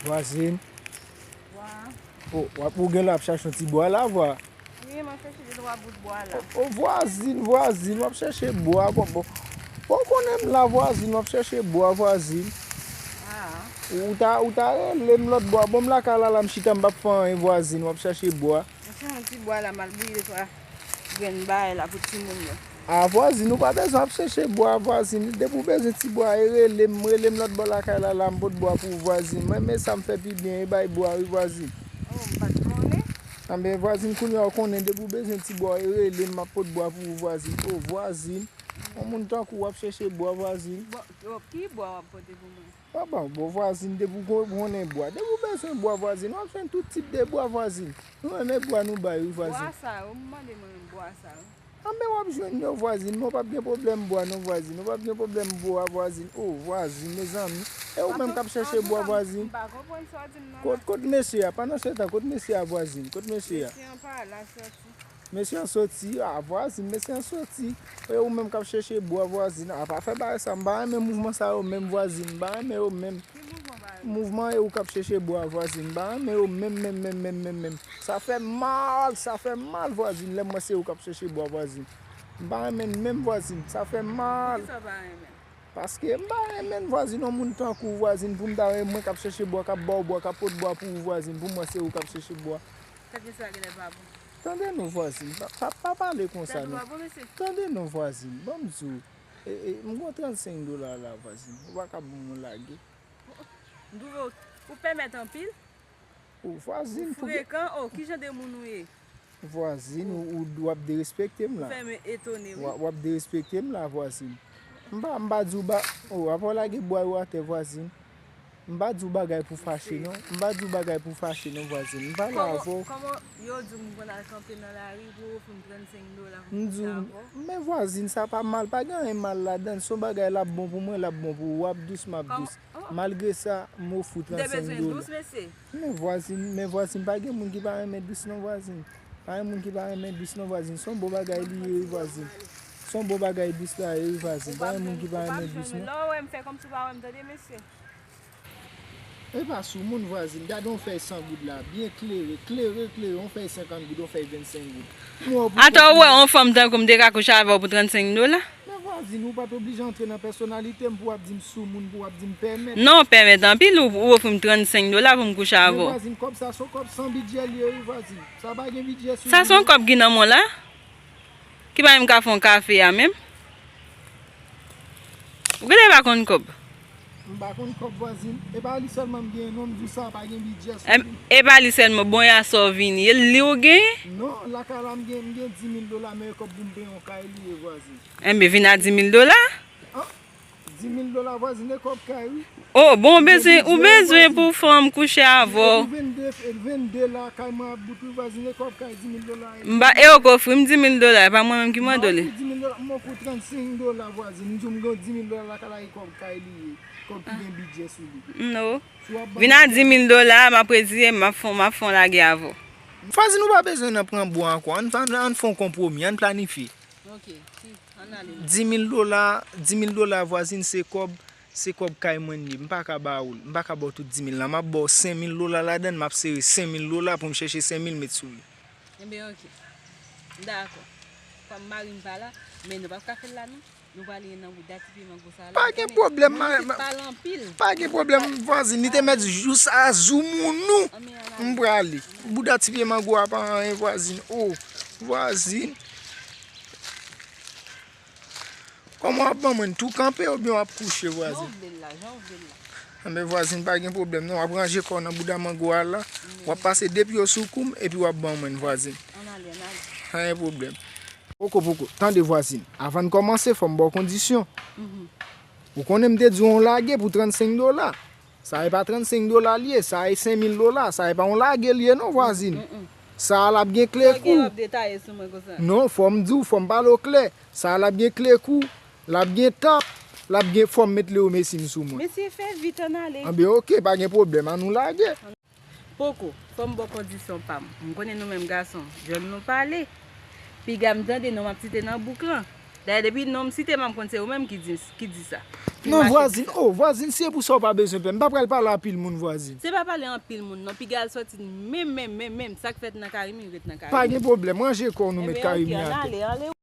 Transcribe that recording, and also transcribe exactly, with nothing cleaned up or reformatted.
Vwazin. Wa. O, w ap, ou gen lè ap chache yon ti bwa la, vwa. Wi, m ap chache de twa bout bwa la. O, vwazin, vwazin, w ap chache bwa, bon, bon. Bon, ou konnen m la, vwazin, w ap chache bwa, vwazin. Ah. Ou ta, ou ta rele m lòt bwa. Bon, m lakay la, la, m chita, m p ap fè anyen, vwazin, w ap chache bwa. M se yon ti bwa la, m al bouyi de twa grenn bagay la pou timoun yo. A, vwazin, ou pa bezwen ap chèche bwa, vwazin. Depi w bezwen ti bwa, e rele m, rele m lòt bò lakay la, la, m pot bwa pou ou, vwazin. Mwen, men sa m fè pi byen, e bay bwa, wi, vwazin. Oh, m pa t konnen. Anben, vwazin, kounye a w konnen, depi w bezwen ti bwa, e rele m, m ap pot bwa pou ou, vwazin. O, vwazin, yon moun tankou w ap chèche bwa, vwazin. Bon, yo, ki bwa w ap pote pou mwen? A bon, bon, vwazin, depi w konnen bwa, depi w bezwen bwa, vwazin, w ap jwenn tout tip de bwa, vwazin. Nou renmen bwa, nou bay, wi, vwazin. Bwa sa yo, m mande mwen menm bwa sa yo. Anben, w ap jwenn yo, vwazin, men w p ap gen pwoblèm bwa, non, vwazin. Ou p ap gen pwoblèm bwa, vwazin. O, vwazin, mezanmi. E ou menm k ap chèche bwa, vwazin. M pa konprann sa w di m nan la. Kot, kot mesye a? Pandan se tan, kot mesye a, vwazin? Kot mesye a? Mesye an pa la, sòti. Mesye an soti, a, vwazin, mesye an soti. E ou menm k ap chèche bwa, vwazin. A, pa fè bagay sa, m pa renmen mouvman sa yo menm, vwazin. M pa renmen yo menm. Ki mouvman pa renmen? Mouvman e ou k ap chèche bwa, vwazin. M pa renmen yo menm, menm, menm, menm, menm, menm. Sa fè m mal, sa fè m mal, vwazin, lè m wè se ou k ap chèche bwa, vwazin. M pa renmen menm, vwazin, sa fè m mal. Poukisa w pa renmen? Paske m pa renmen vwazin, yon moun tankou w, vwazin, pou m ta renmen mwen k ap chèche bwa, k ap ba w bwa, k ap pot bwa pou ou, vwazin, pou m wè se ou k ap chèche bwa. Tèt mesye a genlè pa bon. Tande non, vwazin, pa, pa, pa pale konsa non. Tèt ou pa bon, mesye? Tande non, vwazin, ban m di w, e, e, m gon trannsenk dola la, vwazin, ou pa ka ban m yon lage? M twouve w, ou pèmèt anpil. O, vwazin, ou frekan, o, ki jan de moun ou ye? Vwazin, ou, ou, w ap derespekte m la. Ou fè m etone, wi. W ap, w ap derespekte m la, vwazin. M pa, m pa di w ba, o, apa w lage bwa yo atè, vwazin. M pa di w bagay pou fache, non. M pa di w bagay pou fache, non, vwazin. M pale avè w. Kòman, kòman yo di w m konn al kanpe nan lari pou w ofri m trannsenk dola pou m kouche avè w? M di w, men vwazin, sa pa mal, pa gen anyen mal ladan l. Se yon bagay l ap bon pou mwen, l ap bon pou ou. W ap dous, m ap dous. Malgre sa, m ofri w trannsenk dola. M te bezwen dous, mesye. Men vwazin, men vwazin, pa gen moun ki pa renmen dous non, vwazin. Pa gen moun ki pa renmen dous non, vwazin. Se yon bon bagay li ye, wi, vwazin. Se yon bon bagay dous la ye, wi, vwazin. Pa gen moun ki pa renmen dous non. Lè w wè m fè kòmsi w pa wè m, tande, mesye. E pa sou moun, vwazin. Gade yon fèy san goud la. Byen klere, klere, klere. Yon fèy senkant goud, yon fèy vennsenk goud. Atò, ou wè yon fanm tankou m te ka kouche avè w pou trannsenk dola? Men vwazin, ou pa t oblije antre nan pèsonalite m pou w ap di m sou moun, pou w ap di m pèmèt. Non, pèmèt anpil, ou, ou ofri m trannsenk dola pou m kouche avè w. Men vwazin, kòb sa se yon kòb san bidjè li ye, wi, vwazin. Sa pa gen bidjè sou li. Sa se yon kòb ki nan men w la? Ki pa menm ka fè yon kafe a menm? Ou genlè pa konn kòb. M pa konn kòb, vwazin. E pa li sèlman m genyen non, m di w sa, pa gen bidjè sou li. E pa li sèlman, bon, e a sa w vini? E li ou genyen? Non, lakay la m gen, m gen dis mil dola, men e kòb pou m peye yon kay li ye, vwazin. Enben, vin a dis mil dola. An? Dis mil dola, vwazin, e kòb kay, wi. O, bon, ou bezwen, ou bezwen pou fanm kouche avè w. Epi vennde, vennde la, kay mwen ap bout, wi, vwazin, e kòb kay, dis mil dola. M pa, e ou k ofri m dis mil dola, e pa mwen menm ki mande w li. M pa ofri dis mil dola, m ofri w trannsenk dola, vwazin. M di w m gen dis mil dola lakay la, e kòb kay li ye. Kòb ki gen bidjè sou li. Non. Vin a dis mil dola, m ap retire, m ap fè, m ap fè yon lage avè w. Vwazin, ou pa bezwen nan pran bwa ankò. Ann, ann, ann fè yon konpwomi, ann planifye. Ok, si, ann ale. Dis mil dola, dis mil dola, vwazin, se kòb, se kòb kay mwen li ye. M pa ka ba ou l. M pa ka ba w tout dis mil la. M ap ba w senk mil dola ladan l, m ap sere senk mil dola pou m chèche senk mil met sou li. Enben, ok. Dakò. Kòm mari m pa la, men nou p ap ka fè l la, non. Nou prale nan bouda ti pye mango sa la. Pa gen pwoblèm, ma, ma, pa gen pwoblèm, vwazin. Li te mèt jous a zoumounou. M prale. Bouda ti pye mango a pa anyen, vwazin. O, vwazin. Kòman w ap ban mwen l tou kanpe oubyen w ap kouche, vwazin? Jan w vle l la, jan w vle l la. Anben, vwazin, pa gen pwoblèm non. W ap ranje kò w nan bouda mango a la. W ap pase de pye w sou kou m epi w ap ban mwen l, vwazin. Ann ale, ann ale. Pa gen pwoblèm. Poko, poko. Tande, vwazin. Avan n kòmanse, fò m ba w kondisyon. Ou konnen m te di w yon lage pou trannsenk dola. Sa e pa trannsenk dola li ye, sa e senk mil dola. Sa e pa yon lage li ye non, vwazin. Sa a l ap gen kle kou. Non, fò m di w, fò m pale w klè. Sa a l ap gen kle kou, l ap gen tap, l ap gen, fò m met leyo mesin sou mwen. Mesye, fè vit, ann ale. Anben, ok, pa gen pwoblèm, ann nou lage. Poko, fò m ba w kondisyon pa m. M konnen nou menm gason, djòl nou pale. Piga m tande non m ap site nan bouk lan. Dayè, depi non m site, m ap konn se ou menm ki di, ki di sa. Non, vwazin, oh, vwazin, si e pou sa ou pa bezwen pè, m pa pral pale anpil moun, vwazin. Se pa pale anpil moun, non, piga al sòti menm, menm, menm, menm, sa k fèt nan kay mwen, ret nan kay mwen. Pa gen pwoblèm, ranje kò w nou met kay mwen atè. Ale, ale.